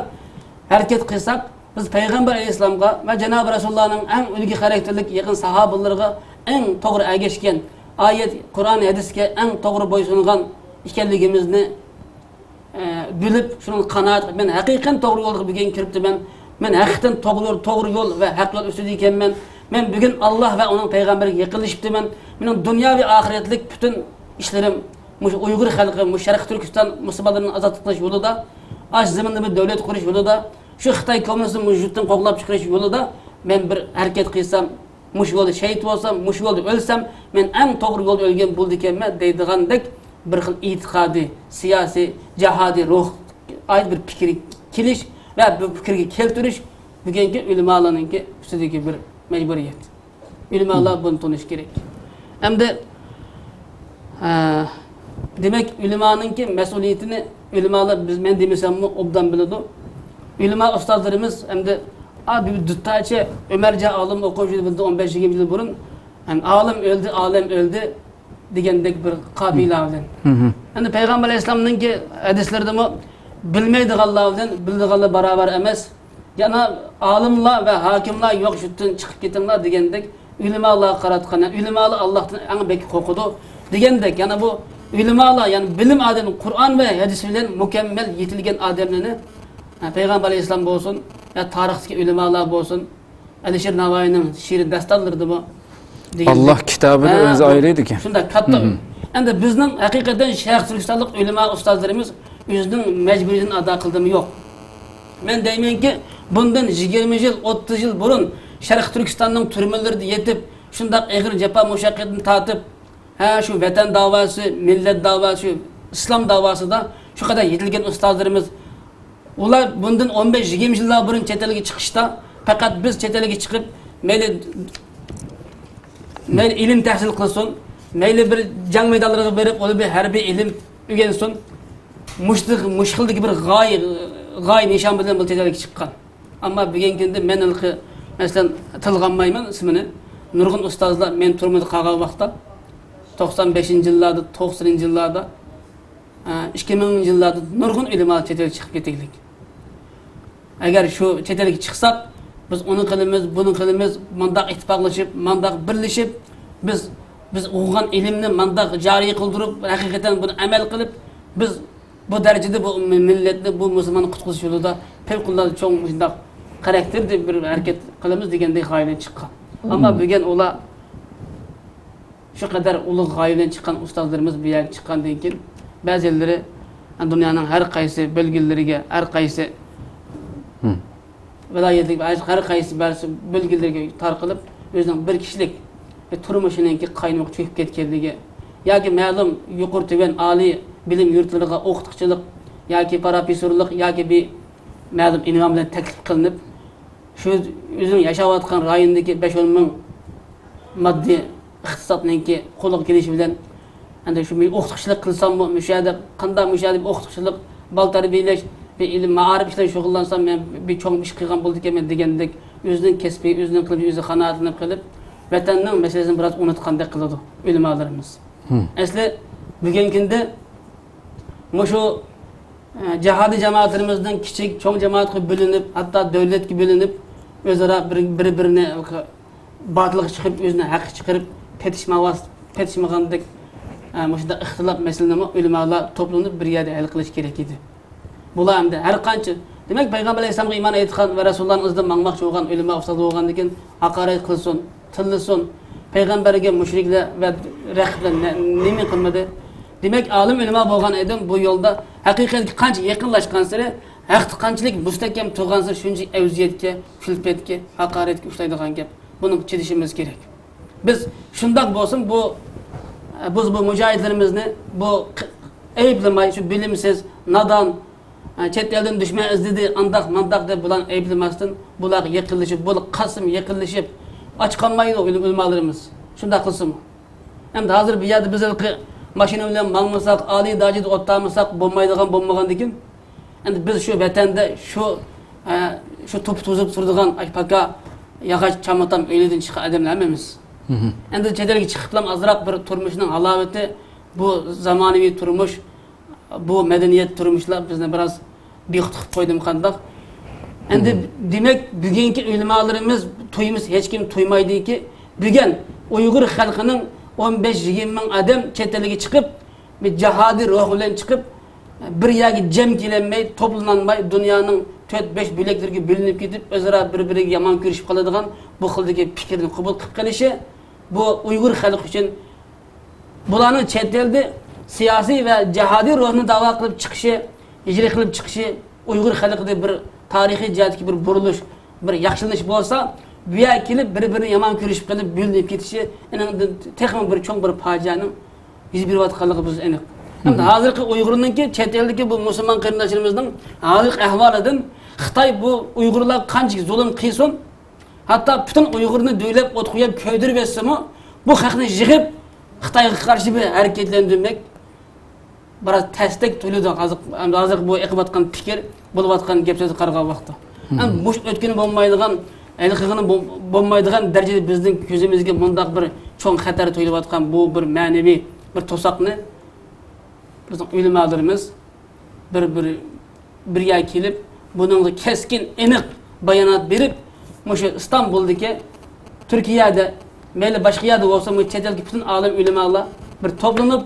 ھەرىكەت قىلساق، بىز پەيغەمبەر ئەلەيھىسسالامغا ۋە جانابى رەسۇلۇللانىڭ ئەڭ ئۈلگە خاراكتېرلىك يېقىن ساھابىلىرىغا ئەڭ توغرا ئەگەشكەن، ئايەت، قۇرئان، ھەدىسكە ئەڭ توغرا بويسۇنغان ئىكەنلىكىمىزنى ئە، بىلىپ، شۇنىڭغا قانائەت قىلىپ، مەن ھەقىقەتەن توغرا يولغا بۈگۈن كىرىپتىمەن. مەن ھەقىقەتەن توغرا يول، توغرا يول ۋە ھەق يول ئۈستىدە ئىكەنمەن. مەن بۈگۈن ئاللا ۋە ئۇنىڭ پەيغەمبىرىگە يېقىنلىشىپتىمەن. مېنىڭ دۇنيا ۋە ئاخىرەتلىك پۈتۈن ئىشلىرىم مۇشۇ ئۇيغۇر خەلقى، مۇشۇ شەرقىي تۈركىستان مۇسۇلمانلىرىنى ئازاد قىلىش يولىدا، ئاشۇ زېمىندا بىر دۆلەت قۇرۇش يولىدا، شۇ خىتاي كوممۇنىستىنى مۇشۇ يۇرتتىن قوغلاپ چىقىرىش يولىدا مەن بىر ھەرىكەت قىلسام، مۇشۇ يولدا شېھىت بولسام، مۇشۇ يولدا ئۆلسەم، مەن ئەڭ توغرا يولدا ئۆلگەن بولىدىكەنمەن دەيدىغاندەك بىر خىل ئېتىقادىي، سىياسىي، جىھادىي روھقا ئائىت بىر پىكىر كېلىش ۋە بۇ پىكىرگە كەلتۈرۈش بۈگۈنكى ئۆلىمالارنىڭكى ئۈستىدىكى بىر مەجبۇرىيەت. ئۆلىمالار بۇنى تونۇشى كېرەك. ئەمدى، ئە، دېمەك، ئۆلىمانىڭكى مەسئۇلىيىتىنى ئۆلىمالار، بىز، مەن دېمىسەممۇ ئوبدان بىلىدۇ. ئۆلىما ئۇستازلىرىمىز ئەمدى، ئا، بىر دۇتارچە ئۆمەرجان ئالىم ئوقۇغۇچى بىزدىن ئون بەش يىگىرمە يىل بۇرۇن، يەنى، «ئالىم ئۆلدى، ئالەم ئۆلدى» دېگەندەك بىر قاپىيىلەر بىلەن. ئەمدى پەيغەمبەر ئەلەيھىسسالامنىڭكى ھەدىسلىرىدىمۇ، «بىلمەيدىغانلار بىلەن بىلىدىغانلار باراۋەر ئەمەس. يەنە ئالىملار ۋە ھاكىملار يوق، شۇتتىن چىقىپ كېتىڭلار» دېگەندەك، ئۆلىمالارغا قاراتقان، يەنى ئۆلىمالار ئاللاھتىن ئەڭ بەك قورقىدۇ دېگەندەك، يەنە بۇ ئۆلىمالار، يەنى بىلىم ئادەم، قۇرئان ۋە ھەدىس بىلەن مۇكەممەل يېتىلگەن ئادەملەرنى، ھە، پەيغەمبەر ئەلەيھىسسالام بولسۇن، يا تارىختىكى ئۆلىمالار بولسۇن، ئەلىشىر ناۋايىنىڭ شېئىر داستانلىرىدىمۇ دېگەندەك، ئاللاھ كىتابىدا ھە، ئۆزى بۇ ئايرىيدىكەن. شۇنداق كاتتا. ئەمدى بىزنىڭ ھەقىقەتەن شەرقىي تۈركىستانلىق ئۆلىما ئۇستازلىرىمىز ئۆزىنىڭ مەجبۇرىيىتىنى ئادا قىلدىمۇ؟ يوق. مەن دەيمەنكى، بۇندىن يىگىرمە يىل، ئوتتۇز يىل بۇرۇن شەرقىي تۈركىستاننىڭ تۈرمىلىرىدە يېتىپ، شۇنداق ئېغىر جاپا مۇشەققەتنى تارتىپ، ھە، شۇ ۋەتەن داۋاسى، مىللەت داۋاسى، شۇ ئىسلام داۋاسىدا شۇ قەدەر يېتىلگەن ئۇستازلىرىمىز، ئۇلار بۇندىن ئون بەش يىگىرمە يىللار بۇرۇن چەت ئەلگە چىقىشتا، پەقەت بىز چەت ئەلگە چىقىپ، مەيلى مەيلى ئىلىم تەھسىل قىلسۇن، مەيلى بىر جەڭ مەيدانلىرىغا بېرىپ، ئۇلار بىر ھەربىي ئىلىم ئۆگەنسۇن. مۇشۇ، مۇشۇ خىلدىكى بىر غايە، غايە نىشان بىلەن بۇ چەت ئەلگە چىققان. ئەمما بۈگۈنكى كۈندە مەن ھېلىقى، مەسىلەن، تىلغا ئالمايمەن ئىسمىنى. نۇرغۇن ئۇستازلار مەن تۈرمىدە قالغان ۋاقىتتا، توقسان بەشىنچى يىللاردا، توقسىنىنچى يىللاردا، ئىككى مىڭىنچى يىللاردا نۇرغۇن ئۆلىمالار چەت ئەلگە چىقىپ كەتكەنلىك. ئەگەر شۇ چەت ئەلگە چىقساق، بىز ئۇنى قىلىمىز، بۇنى قىلىمىز، مۇنداق ئىتتىپاقلىشىپ، مۇنداق بىرلىشىپ، بىز، بىز ئوقۇغان ئىلىمنى مۇنداق جارى قىلدۇرۇپ، ھەقىقەتەن بۇنى ئەمەل قىلىپ، بىز بۇ دەرىجىدە بۇ مىللەتنى، بۇ مۇسۇلماننى قۇتقۇزۇش يولىدا پەۋقۇلئاددە چوڭ مۇشۇنداق خاراكتېردا بىر ھەرىكەت قىلىمىز دېگەندەك غايە بىلەن چىققان. ئەمما بۈگۈن ئۇلار شۇ قەدەر ئۇلۇغ غايە بىلەن چىققان ئۇستازلىرىمىز بۇ يەرگە چىققاندىن كېيىن، بەزىلىرى دۇنيانىڭ ھەر قايسى بۆلگىلىرىگە، ھەر قايسى ۋىلايەتلىك، ھەر قايسى بەزى بۆلگىلىرىگە تارقىلىپ، ئۆزىنىڭ بىر كىشىلىك بىر تۇرمۇشىنىڭكى قاينىمىغا چۆكۈپ كەتكەنلىكى ياكى مەلۇم يۇقىرى تۆۋەن ئالىي بىلىم يۇرتلىرىغا ئوقۇتقۇچىلىق ياكى پروفېسسورلۇق ياكى بىر مەلۇم ئۇنۋان بىلەن تەكلىپ قىلىنىپ، شۇ ئۆزىنىڭ ياشاۋاتقان رايونىدىكى بەش ئون مىڭ ماددىي ئىقتىسادنىڭكى قولىغا كېلىشى بىلەن، ئەندى شۇ مەن ئوقۇتقۇچىلىق قىلساممۇ، مۇشۇ يەردە قانداق، مۇشۇ يەردە بىر ئوقۇتقۇچىلىق، بالا تەربىيەلەش، بىر ئىلىم، مائارىپ ئىشلەر شۇغۇللانسام، مەن بىر چوڭ ئىش قىلغان بولىدىكەنمەن دېگەندەك، ئۆزىنىڭ كەسپى، ئۆزىنىڭ قىلمىشى ئۆزى قانائەتلىنىپ قېلىپ، ۋەتەننىڭ مەسىلىسىنى بىراز ئۇنتۇغاندەك قىلىدۇ ئۆلىمالىرىمىز. ئەسلى بۈگۈنكى كۈندە مۇشۇ، ئە، جىھادىي جامائەتلىرىمىزنىڭ كىچىك، چوڭ جامائەتقا بۆلۈنۈپ، ھەتتا دۆلەتكە بۆلۈنۈپ، ئۆزئارا بىر، بىر-بىرىنى باتىلغا چىقىرىپ، ئۆزىنى ھەققە چىقىرىپ، پېتىشماۋاس-، پېتىشمىغاندەك، ئە، مۇشۇنداق ئىختىلاپ مەسىلىنىمۇ ئۆلىمالار توپلىنىپ بىر يەردە ھەل قىلىش كېرەك ئىدى. بۇلار ئەمدى ھەر قانچە، دېمەك، پەيغەمبەر ئەلەيھىسسالامغا ئىمان ئېيتقان ۋە رەسۇلۇللانىڭ ئىزىدا ماڭماقچى بولغان ئۆلىما ئۇستاز بولغاندىن كېيىن ھاقارەت قىلسۇن، تىللىسۇن، پەيغەمبەرگە مۇشرىكلەر ۋە رەقىبلەر نە-، نېمە قىلمىدى؟ دېمەك، ئالىم ئۆلىما بولغان ئادەم بۇ يولدا ھەقىقەتكە قانچە يېقىنلاشقانسېرى، ھەقتە قانچىلىك مۇستەھكەم تۇرغانسېرى، شۇنچە ئەۋزىيەتكە، كۈلپەتكە، ھاقارەتكە ئۇچرايدىغان گەپ. بۇنىڭغا چىدىشىمىز كېرەك. بىز شۇنداق بولسۇن، بۇ، بۇ، بۇ مۇجاھىدلىرىمىزنى بۇ ق-، ئەيىبلىمەي، شۇ بىلىمسىز، نادان، ئە، چەت ئەلدىن دۈشمەن ئىزدىدى، ئانداق، مانداق دەپ بۇلارنى ئەيىبلىمەستىن، بۇلارغا يېقىنلىشىپ، بۇلار قاسىم يېقىنلىشىپ، ئاچ قالمايدۇ ئۆلىم-، ئۆلىمالىرىمىز. شۇنداق قىلسىمۇ. ئەمدى ھازىر بۇ يەردە بىز ھېلىقى ماشىنا بىلەن ماڭمىساق، ئالىي دەرىجىدە ئولتۇرمىساق بولمايدىغان بولمىغاندىكىن، ئەمدى بىز شۇ ۋەتەندە شۇ، ئە، شۇ توپا توزۇپ تۇرىدىغان ئاي پاكا ياغاچ چامادان ئۆيلىرىدىن چىققان ئادەملەر ئەمەس. ئەمدى چەت ئەلگە چىقىپلا ئازراق بىر تۇرمۇشنىڭ ھالاۋىتى، بۇ زامانىۋى تۇرمۇش، بۇ مەدەنىيەت تۇرمۇشلار بىزنى بىراز بىخۇد قىلىپ قويدىمۇ قانداق؟ ئەمدى دېمەك، بۈگۈنكى ئۆلىمالىرىمىز تۇيمىسا ھېچكىم تۇيمايدۇكى، بۈگۈن ئۇيغۇر خەلقىنىڭ ئون بەش يىگىرمە مىڭ ئادەم چەت ئەلگە چىقىپ، بىر جىھادىي روھ بىلەن چىقىپ، بىر يەرگە جەم كېلەلمەي، توپلىنالماي، دۇنيانىڭ تۆت بەش بۆلەكلىرىگە بۆلۈنۈپ كېتىپ، ئۆزئارا بىر-بىرىگە يامان كۆرۈشۈپ قالىدىغان بۇ خىلدىكى پىكىرنى قوبۇل قىلىپ قېلىشى، بۇ ئۇيغۇر خەلقى ئۈچۈن بۇلارنىڭ چەت ئەلدە سىياسىي ۋە جىھادىي روھنى داۋا قىلىپ چىقىشى، ھىجرەت قىلىپ چىقىشى ئۇيغۇر خەلقىدە بىر تارىخىي جەھەتتىكى بىر بۇرۇلۇش، بىر ياخشىلىنىش بولسا، بۇ يەرگە كېلىپ بىر-بىرىنى يامان كۆرۈشۈپ قېلىپ بۆلۈنۈپ كېتىشى ئېنىڭدىن تېخىمۇ بىر چوڭ بىر پاجىئەنىڭ يۈز بېرىۋاتقانلىقى بىزگە ئېنىق. ئەمدى ھازىرقى ئۇيغۇرنىڭكى، چەت ئەلدىكى بۇ مۇسۇلمان قېرىنداشلىرىمىزنىڭ ھازىرقى ئەھۋالىدىن خىتاي بۇ ئۇيغۇرلارغا قانچىلىك زۇلۇم قىلسۇن، ھەتتا پۈتۈن ئۇيغۇرنى دۆۋىلەپ ئوتقا قويۇپ كۆيدۈرۈۋەتسىمۇ، بۇ خەقنى يىغىپ خىتايغا قارشى بىر ھەرىكەتلەندۈرمەك بىراز تەستەك تۇيۇلىدۇ. ھازىر، ھازىر بۇ ئېقىۋاتقان پىكىر، بولۇۋاتقان گەپلەرگە قارىغان ۋاقىتتا. ئەمما مۇشۇ ئۆتكىلى بولمايدىغان، ھېلىقىغىنى بول-، بولمايدىغان دەرىجىدە بىزنىڭ كۆزىمىزگە مۇنداق بىر چوڭ خەتەر تۇيۇلۇۋاتقان بۇ بىر مەنىۋى بىر توساقنى بىزنىڭ ئۆلىمالىرىمىز بىر، بىر، بىر يەرگە كېلىپ، بۇنىڭغا كەسكىن، ئېنىق بايانات بېرىپ، مۇشۇ ئىستانبۇلدىكى، تۈركىيەدە، مەيلى باشقا يەردە بولسا، مۇشۇ چەت ئەلدىكى پۈتۈن ئالەم ئۆلىمالار بىر توپلىنىپ،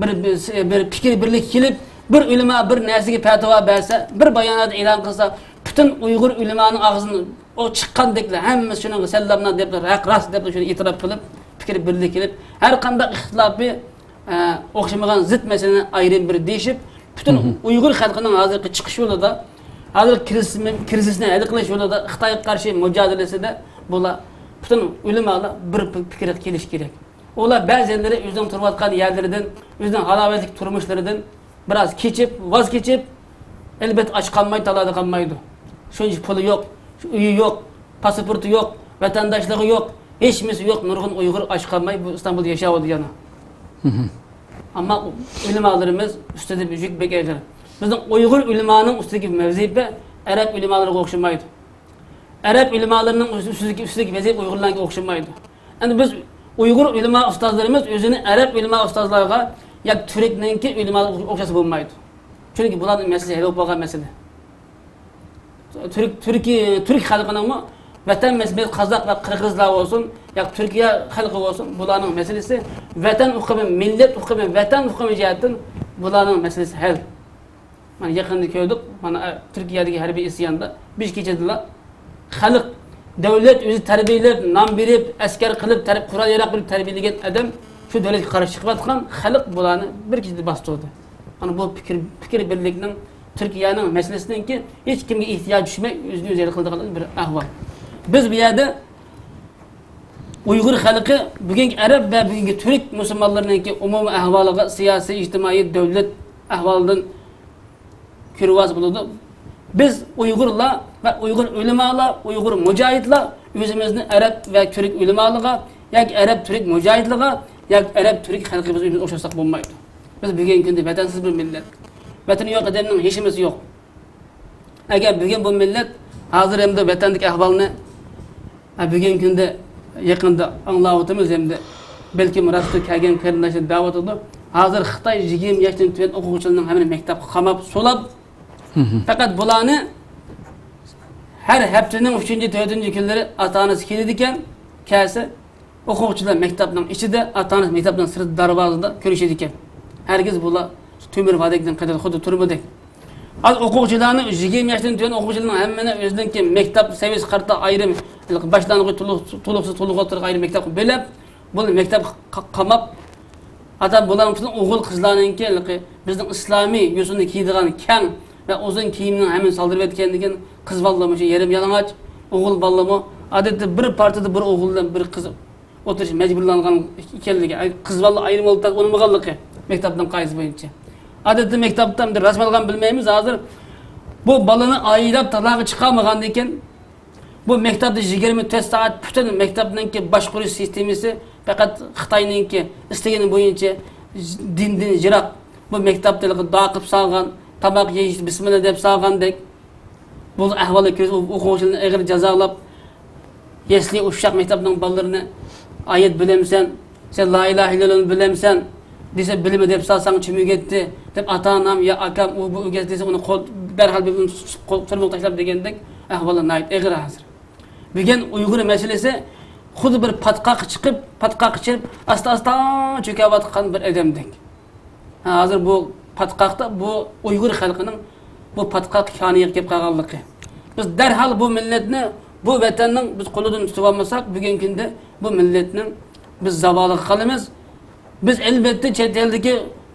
بىر، بىر، بىر پىكىر بىرلىككە كېلىپ، بىر ئۆلىما بىر نەرسىگە پەتىۋا بەرسە، بىر بايانات ئېلان قىلسا، پۈتۈن ئۇيغۇر ئۆلىمانىڭ ئاغزىدىن ئۇ چىققاندەكلا ھەممىسى شۇنىڭغا سەللەملا دەپلا، ھەق راست دەپلا شۇنى ئېتىراپ قىلىپ، پىكىر بىرلىككە كېلىپ، ھەر قانداق ئىختىلاپى ئە، ئوخشىمىغان زىت مەسىلىنى ئايرىم بىر دېيىشىپ، پۈتۈن ئۇيغۇر خەلقىنىڭ ھازىرقى چىقىش يولىدا، ھازىر كىرىزىس-، كىرىزىسنى ھەل قىلىش يولىدا خىتايغا قارشى مۇجادىلىسىدە بۇلار پۈتۈن ئۆلىمالار بىر پىكىرگە كېلىش كېرەك. ئۇلار بەزىلىرى ئۆزىنىڭ تۇرۇۋاتقان يەرلىرىدىن، ئۆزىنىڭ ھالاۋەتلىك تۇرمۇشلىرىدىن بىراز كېچىپ، ۋاز كېچىپ، ئەلۋەتتە ئاچ قالمايدۇ، تالادا قالمايدۇ. شۇنچە پۇلى يوق، شۇ ئۆيى يوق، پاسپورتى يوق، ۋەتەنداشلىقى يوق، ھېچنېمىسى يوق نۇرغۇن ئۇيغۇر ئاچ قالماي بۇ ئىستانبۇلدا ياشاۋاتىدۇ يەنە. ئەمما ئۆلىمالىرىمىز ئۈستىدە يۈك بەك ئېغىر. بىزنىڭ ئۇيغۇر ئۆلىمانىڭ ئۈستىدىكى ۋەزىپە ئەرەب ئۆلىمالىرىغا ئوخشىمايدۇ. ئەرەب ئۆلىمالىرىنىڭ ئۈستىدىكى، ئۈستىدىكى ۋەزىپە ئۇيغۇرلارغا ئوخشىمايدۇ. ئەمدى بىز ئۇيغۇر ئۆلىما ئۇستازلىرىمىز ئۆزىنى ئەرەب ئۆلىما ئۇستازلارغا ياكى تۈركنىڭكى ئۆلىمالىرىغا ئوخشاتسا بولمايدۇ. چۈنكى بۇلارنىڭ مەسىلىسى ھەل بولۇپ بولغان مەسىلە. تۈرك، تۈركىي، تۈرك خەلقىنىڭمۇ ۋەتەن مەسىلىسى قازاق ۋە قىرغىزلار بولسۇن، ياكى تۈركىيە خەلقى بولسۇن، بۇلارنىڭ مەسىلىسى ۋەتەن ئۇقۇمى، مىللەت ئۇقۇمى، ۋەتەن ئۇقۇمى جەھەتتىن بۇلارنىڭ مەسىلىسى ھەل. مانا يېقىندا كۆردۇق، مانا، ئە، تۈركىيەدىكى ھەربىي ئىسياندا بىر كېچىدىلا خەلق، دۆلەت ئۆزى تەربىيەلەپ، نان بېرىپ، ئەسكەر قىلىپ، تەرب-، قورال-ياراغ بېرىپ تەربىيەلىگەن ئادەم شۇ دۆلەتكە قارشى چىقىۋاتقان خەلق بۇلارنى بىر كېچىدە باستۇردى. مانا بۇ پىكىر، پىكىر بىرلىكنىڭ، تۈركىيەنىڭ مەسىلىسىنىڭكى ھېچ كىمگە ئېھتىياجى چۈشمەي ئۆزىنى ئۆزى ھەل قىلىدىغان بىر ئەھۋال. بىز بۇ يەردە ئۇيغۇر خەلقى بۈگۈنكى ئەرەب ۋە بۈگۈنكى تۈرك مۇسۇلمانلىرىنىڭكى ئومۇمىي ئەھۋالىغا، سىياسىي، ئىجتىمائىي، دۆلەت ئەھۋالىدىن كۆرۈۋالسا بولىدۇ. بىز ئۇيغۇرلار ۋە ئۇيغۇر ئۆلىمالار، ئۇيغۇر مۇجاھىدلار ئۆزىمىزنى ئەرەب ۋە تۈرك ئۆلىمالىغا ياكى ئەرەب تۈرك مۇجاھىدلىغا ياكى ئەرەب تۈرك خەلقىمىزگە ئۆزىمىزنى ئوخشاتساق بولمايدۇ. بىز بۈگۈنكى كۈندە ۋەتەنسىز بىر مىللەت. ۋەتىنى يوق ئادەمنىڭ ھېچنېمىسى يوق. ئەگەر بۈگۈن بۇ مىللەت ھازىر ئەمدى ۋەتەندىكى ئەھۋالنى، ھە، بۈگۈنكى كۈندە يېقىندا ئاڭلاۋاتىمىز ئەمدى، بەلكىم راستتىن كەلگەن قېرىنداشلار دەۋاتىدۇ. ھازىر خىتاي يىگىرمە ياشتىن تۆۋەن ئوقۇغۇچىلارنىڭ ھەممىنى مەكتەپكە قاماپ، سولاپ، فەقەت بۇلارنى ھەر ھەپتىنىڭ ئۈچىنچى، تۆتىنچى كۈنلىرى ئاتا-ئانىسى كېلىدىكەن، كەلسە، ئوقۇغۇچىلار مەكتەپنىڭ ئىچىدە، ئاتا-ئانىسى مەكتەپنىڭ سىرتىدا، دەرۋازىدا كۆرۈشىدىكەن. ھەرگىز بۇلار تۆمۈر ۋادەكتىن قېتىدۇ، خۇددى تۈرمىدەك. ھازىر ئوقۇغۇچىلارنى، يىگىرمە ياشتىن تۆۋەن ئوقۇغۇچىلارنىڭ ھەممىنى ئۆزىنىڭكى مەكتەپ سەۋىيەسىگە قارىتا ئايرىم، باشلانغۇچ، تولۇق-، تولۇقسىز، تولۇق ئوتتۇرىغا ئايرىم مەكتەپكە بۆلۈپ، بۇنى مەكتەپكە قا-، قاماپ، ئاتا بۇلارنىڭ پۈتۈن ئوغۇل قىزلارنىڭكى بىزنىڭ ئىسلامىي يوسۇندا كىيىدىغان كەڭ ۋە ئۇزۇن كىيىمنىڭ ھەممىنى سالدۇرۇۋەتكەندىكىن، قىز بالىلارمۇ شۇ يېرىم يالىڭاچ، ئوغۇل بالىلارمۇ ئادەتتە بىر پارتىدا بىر ئوغۇل بىلەن بىر قىز ئولتۇرۇش مەجبۇرلانغان ئىكەنلىكى، ئاي، قىز بالا ئايرىم ئولتۇرسا ئۇنىمىغانلىقى مەكتەپنىڭ قائىدىسى بويىچە. ئادەتتە مەكتەپتە ئەمدى رەسمىي ئالغان بىلمەيمىز، ھازىر بۇ بالىنى ئايلاپ تالاغا چىقارمىغاندىن كېيىن، بۇ مەكتەپتە يىگىرمە تۆت سائەت پۈتۈن مەكتەپنىڭكى باشقۇرۇش سىستېمىسى پەقەت خىتاينىڭكى ئىستىگىنى بويىچە دىندىن يىراق. بۇ مەكتەپتە ھېلىقى دۇئا قىلىپ سالغان، تاماق يېيىش بىسمىللا دەپ سالغاندەك. بۇ ئەھۋالنى كۆرسە، ئوقۇغۇچىلارنى ئېغىر جازالاپ، يەسلى ئۇششاق مەكتەپنىڭ بالىلىرىنى، «ئايەت بىلەمسەن؟ سەن لا ئىلاھە ئىللاللاھنى بىلەمسەن؟» دېسە، «بىلىمەن» دەپ سالساڭ چۈمۈگەتتى دەپ، ئاتا-ئانام يا ئاكام ئۇ بۇ ئۆگەت دېسە، ئۇنى قول، دەرھال بىر قول تۈرمىگە تاشلاپ دېگەندەك ئەھۋاللار ناھايىتى ئېغىر ھازىر. بۈگۈن ئۇيغۇر مەسىلىسى خۇددى بىر پاتقاققا چىقىپ، پاتقاققا چىقىپ، ئاستا-ئاستا چۆكۈۋاتقان بىر ئادەمدەك. ھە، ھازىر بۇ پاتقاقتا بۇ ئۇيغۇر خەلقىنىڭ بۇ پاتقاق كانىيىغا كېلىپ قالغانلىقى. بىز دەرھال بۇ مىللەتنى، بۇ ۋەتەننىڭ بىز قولىدىن تۇتۇۋالمىساق، بۈگۈنكى كۈندە بۇ مىللەتنىڭ بىز زاۋالىغا قالىمىز. بىز ئەلۋەتتە چەت ئەلدىكى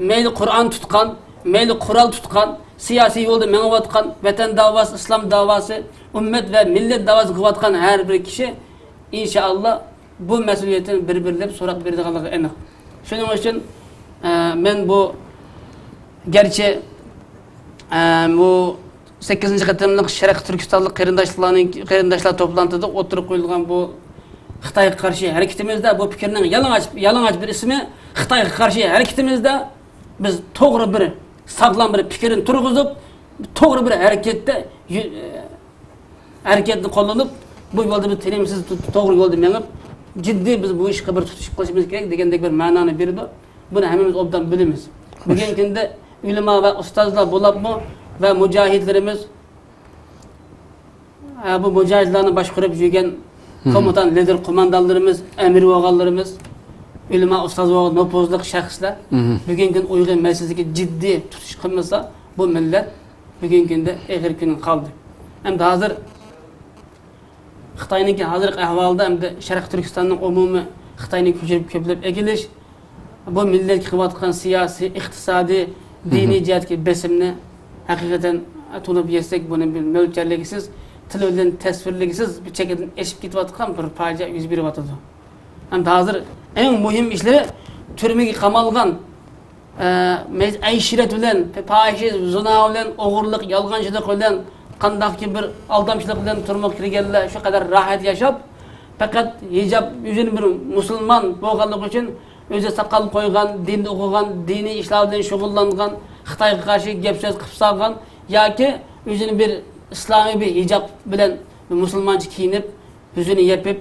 مەيلى قۇرئان تۇتقان، مەيلى قورال تۇتقان، سىياسىي يولدا مېڭىۋاتقان، ۋەتەن داۋاسى، ئىسلام داۋاسى، ئۈممەت ۋە مىللەت داۋاسى قىلىۋاتقان ھەر بىر كىشى، ئىنشائاللا، بۇ مەسئۇلىيەتتىن بىر-بىرلەپ سوراق بېرىدىغانلىقى ئېنىق. شۇنىڭ ئۈچۈن، ئە، مەن بۇ، گەرچە، ئە، بۇ سەككىزىنچى قېتىملىق شەرقىي تۈركىستانلىق قېرىنداشلارنىڭ، قېرىنداشلار توپلانتىدا ئوتتۇرىغا قويۇلغان بۇ خىتايغا قارشى ھەرىكىتىمىزدە، بۇ پىكىرنىڭ يالىڭاچ، يالىڭاچ بىر ئىسمى خىتايغا قارشى ھەرىكىتىمىزدە بىز توغرا بىر، ساغلام بىر پىكىرنى تۇرغۇزۇپ، توغرا بىر ھەرىكەتتە يۈ-، ھەرىكەتنى قوللىنىپ، بۇ يولدا بىز تىنىمسىز تو-، توغرا يولدا مېڭىپ، جىددىي بىز بۇ ئىشقا بىر تۇتۇش قىلىشىمىز كېرەك دېگەندەك بىر مەنانى بېرىدۇ. بۇنى ھەممىمىز ئوبدان بىلىمىز. بۈگۈنكى كۈندە ئۆلىما ۋە ئۇستازلار بولۇپمۇ ۋە مۇجاھىدلىرىمىز، ھە، بۇ مۇجاھىدلارنى باشقۇرۇپ يۈرگەن كوماندان، لىدېر قوماندانلىرىمىز، ئەمىر بولغانلىرىمىز، ئۆلىما ئۇستاز بولغان نوپۇزلۇق شەخسلەر بۈگۈنكى كۈندە ئۇيغۇر مەسىلىسىگە جىددىي تۇتۇش قىلمىسا، بۇ مىللەت بۈگۈنكى كۈندە ئېغىر كۈنگە قالدى. ئەمدى ھازىر خىتاينىڭكى ھازىرقى ئەھۋالىدا ئەمدى شەرقىي تۈركىستاننىڭ ئومۇمىي خىتاينى كۆچۈرۈپ كۆپلەپ ئەكېلىش، بۇ مىللەتكە قىلىۋاتقان سىياسىي، ئىقتىسادىي، دىنىي جەھەتتىكى بېسىمنى ھەقىقەتەن تونۇپ يەتسەك، بۇنى بىر مۆلچەرلىگۈسىز، تىل بىلەن تەسۋىرلىگۈسىز، بىر چېكىدىن ئېشىپ كېتىۋاتقان بىر پاجىئە يۈز بېرىۋاتىدۇ. ئەمدى ھازىر ئەڭ مۇھىم ئىشلىرى تۈرمىگە قامالغان، ئە، مەي-، ئەيشىرەت بىلەن، پاھىشە، زىنا بىلەن، ئوغرىلىق، يالغانچىلىق بىلەن، قانداقكى بىر ئالدامچىلىق بىلەن تۈرمىگە كىرگەنلەر شۇ قەدەر راھەت ياشاپ، پەقەت ھىجاب ئۆزىنى بىر مۇسۇلمان بولغانلىقى ئۈچۈن ئۆزى ساقال قويغان، دىندا ئوقۇغان، دىنىي ئىشلار بىلەن شۇغۇللانغان، خىتايغا قارشى گەپ سۆز قىلىپ سالغان ياكى ئۆزىنى بىر ئىسلامىي بىر ھىجاب بىلەن مۇسۇلمانچە كىيىنىپ، يۈزىنى يېپىپ،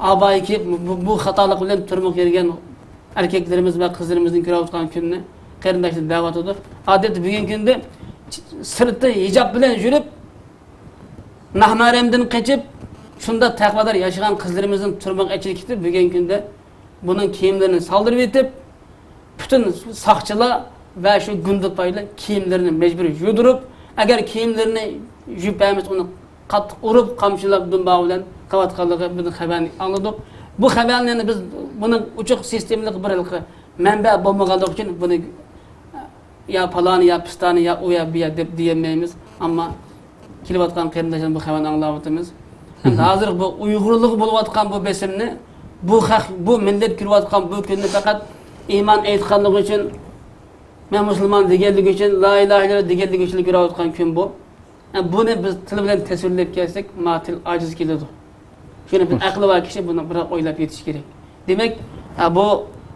ئابايە كىيىپ، بۇ، بۇ خاتالىق بىلەن تۈرمىگە كىرگەن ئەركەكلىرىمىز ۋە قىزلىرىمىزنى كۆرۈۋاتقان كۈننى قېرىنداشلار دەۋاتىدۇ. ئادەتتە بۈگۈنكى كۈندە سىرتى ھىجاب بىلەن يۈرۈپ، نامەھرەمدىن قېچىپ، شۇنداق تەقۋادار ياشىغان قىزلىرىمىزنى تۈرمىگە ئېچىلىپ كېتىپ، بۈگۈنكى كۈندە بۇنىڭ كىيىملىرىنى سالدۇرۇۋېتىپ، پۈتۈن ساقچىلار ۋە شۇ گۇندىپايلار كىيىملىرىنى مەجبۇرىي يۇدۇرۇپ، ئەگەر كىيىملىرىنى يۇيۇپ بەرمىسە، ئۇنى قاتتىق ئۇرۇپ، قامچىلاپ، دۇمباغا بىلەن قىلىۋاتقانلىقى بىر خەۋەرنى ئاڭلىدۇق. بۇ خەۋەرنى يەنە بىز بۇنىڭ ئوچۇق سىستېمىلىق بىر ھېلىقى مەنبە بولمىغانلىقى ئۈچۈن بۇنى يا پالانى، يا پىستانى، يا ئۇ، يا بۇ، يا دەپ دېيەلمەيمىز. ئەمما كېلىۋاتقان قېرىنداشلار بۇ خەۋەرنى ئاڭلاۋاتىمىز. ئەمدى ھازىر بۇ ئۇيغۇرلۇق بولۇۋاتقان بۇ بېسىمنى، بۇ خەق، بۇ مىللەت كۆرۈۋاتقان بۇ كۈننى پەقەت ئىمان ئېيتقانلىقى ئۈچۈن، مەن مۇسۇلمان دېگەنلىكى ئۈچۈن، لا ئىلاھە ئىللاللا دېگەنلىكى ئۈچۈن كۆرۈۋاتقان كۈن بۇ. ھە، بۇنى بىز تىل بىلەن تەسۋىرلەپ كەلسەك، ما تىل ئاجىز كېلىدۇ. شۇنى بىر ئەقلى بار كىشى بۇنى بىراق ئويلاپ يېتىشى كېرەك. دېمەك، ھە، بۇ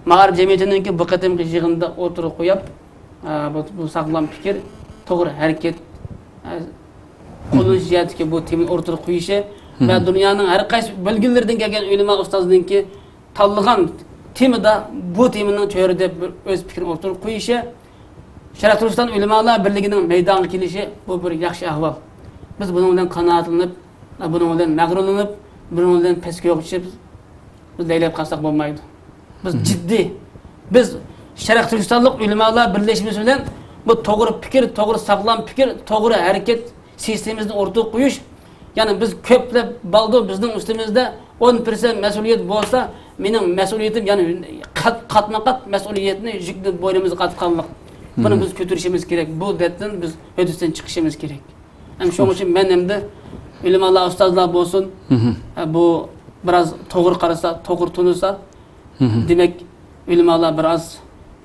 مائارىپ جەمئىيىتىنىڭكى بۇ قېتىمقى يىغىندا ئوتتۇرىغا قويۇپ، ھە، بۇ، بۇ ساغلام پىكىر، توغرا ھەرىكەت، ھە، قوللىنىش جەھەتتىكى بۇ تېمىنى ئوتتۇرىغا قويۇشى ۋە دۇنيانىڭ ھەر قايسى بۆلگىلىرىدىن كەلگەن ئۆلىما ئۇستازنىڭكى تاللىغان تېمىدا بۇ تېمىنىڭ چۆرىدە بىر ئۆز پىكرىنى ئوتتۇرىغا قويۇشى، شەرقىي تۈركىستان ئۆلىمالار بىرلىكىنىڭ مەيدانغا كېلىشى، بۇ بىر ياخشى ئەھۋال. بىز بۇنىڭ بىلەن قانائەتلىنىپ، بۇنىڭ بىلەن مەغرۇرلىنىپ، بۇنىڭ بىلەن پەسكويغا چۈشۈپ، بىز لەيلەپ قالساق بولمايدۇ. بىز جىددىي، بىز شەرقىي تۈركىستانلىق ئۆلىمالار بىرلەشمىسى بىلەن بۇ توغرا پىكىر، توغرا ساغلام پىكىر، توغرا ھەرىكەت سىستېمىسىنى ئورتىغا قويۇش، يەنى بىز كۆپلەپ بالدۇر بىزنىڭ ئۈستىمىزدە ئون پىرسەنت مەسئۇلىيەت بولسا، مېنىڭ مەسئۇلىيىتىم، يەنى قات-، قاتمۇ قات مەسئۇلىيەتنى، يۈكنى بوينىمىزغا ئارتقانلىق. بۇنى بىز كۆتۈرۈشىمىز كېرەك. بۇ دەردتىن بىز ھۆددىسىدىن چىقىشىمىز كېرەك. ھەم شۇنىڭ ئۈچۈن مەن ئەمدى ئۆلىمالار، ئۇستازلار بولسۇن، بۇ بىراز توغرا قارىسا، توغرا تونۇسا، دېمەك، ئۆلىمالار بىر ئاز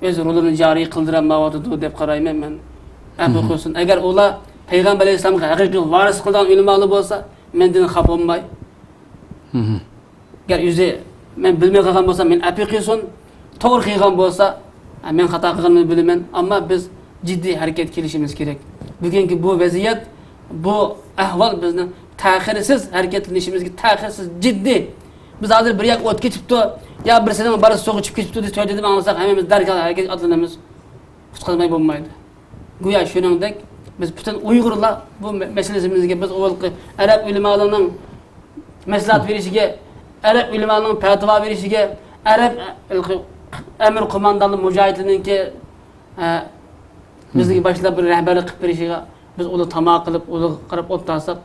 ئۆز رولىنى جارى قىلدۇرالمايۋاتىدۇ دەپ قارايمەن مەن. ئەپۇ قىلسۇن. ئەگەر ئۇلار پەيغەمبەر ئەلەيھىسسالامغا ھەقىقىي ۋارىسلىق قىلىدىغان ئۆلىمالار بولسا، مەندىن خاپا بولماي. ئەگەر ئۆزى مەن بىلمەي قالغان بولسام، مېنى ئەپۇ قىلسۇن. توغرا قىلغان بولسا، ھە، مەن خاتا قىلغىنىمنى بىلىمەن. ئەمما بىز جىددىي ھەرىكەتكە كېلىشىمىز كېرەك. بۈگۈنكى بۇ ۋەزىيەت، بۇ ئەھۋال بىزنى تەخىرسىز ھەرىكەتلىنىشىمىزگە تەخىرسىز جىددىي. بىز ھازىر بىر ياققا ئوت كېتىپتۇ، يا بىرسىنىڭ بالىسى سۇغا چۈشۈپ كېتىپتۇ دەپ تۆۋەندە دەپ ئاڭلىساق، ھەممىمىز دەرھال ھەرىكەتكە ئاتلىنىمىز. قۇتقۇزماي بولمايدۇ. گويا شۇنىڭدەك بىز پۈتۈن ئۇيغۇرلار بۇ مە-، مەسىلىمىزگە، بىز ئاۋۋالقى ئەرەب ئۆلىمالىرىنىڭ مەسلىھەت بېرىشىگە، ئەرەب ئۆلىمالىرىنىڭ پەتىۋا بېرىشىگە، ئەرەب ئە-، ئەمىر قوماندانلىرى مۇجاھىدلىرىنىڭكى، ئە، بىزگە باشلاپ بىر رەھبەرلىك قىلىپ بېرىشىگە، بىز ئۇلار تاما قىلىپ، ئۇلارغا قاراپ ئولتۇرساق،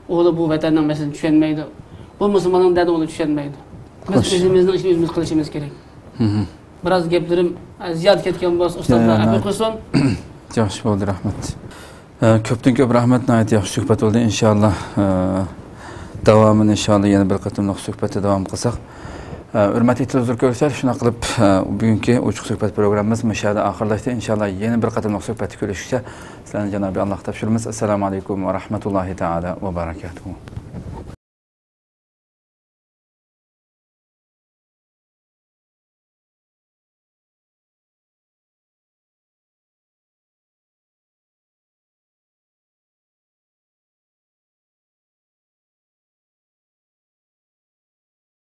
ئۇلار بۇ ۋەتەننىڭ مەسىلىنى چۈشەنمەيدۇ. بۇ مۇسۇلماننىڭ دەردىنى ئۇلار چۈشەنمەيدۇ. بىز خوش. ئۆزىمىزنىڭ ئىشىنى ئۆزىمىز قىلىشىمىز كېرەك. بىراز گەپلىرىم، ئە، زىيادە كەتكەن بولسا، ئۇستازلار ئەپۇ قىلسۇن. ياخشى بولدى، رەھمەت. ئە، كۆپتىن كۆپ رەھمەت، ناھايىتى ياخشى سۆھبەت بولدى. ئىنشاللا، ئە، داۋامىنى ئىنشاللا يەنە بىر قېتىملىق سۆھبەتتە داۋام قىلساق. ئە، ھۆرمەتلىك تېلېۋىزور كۆرگۈچىلەر، شۇنداق قىلىپ، ئە، بۈگۈنكى ئوچۇق سۆھبەت پروگراممىمىز مۇشۇ يەردە ئاخىرلاشتى. ئىنشاللا يەنە بىر قېتىملىق سۆھبەتتە كۆرۈشكىچە سىلەرنى جانابى ئاللاھقا تاپشۇرىمىز. ئەسسالامۇ ئەلەيكۇم ۋە رەھمەتۇللاھى تائالا ۋە بەرەكاتۇھۇ.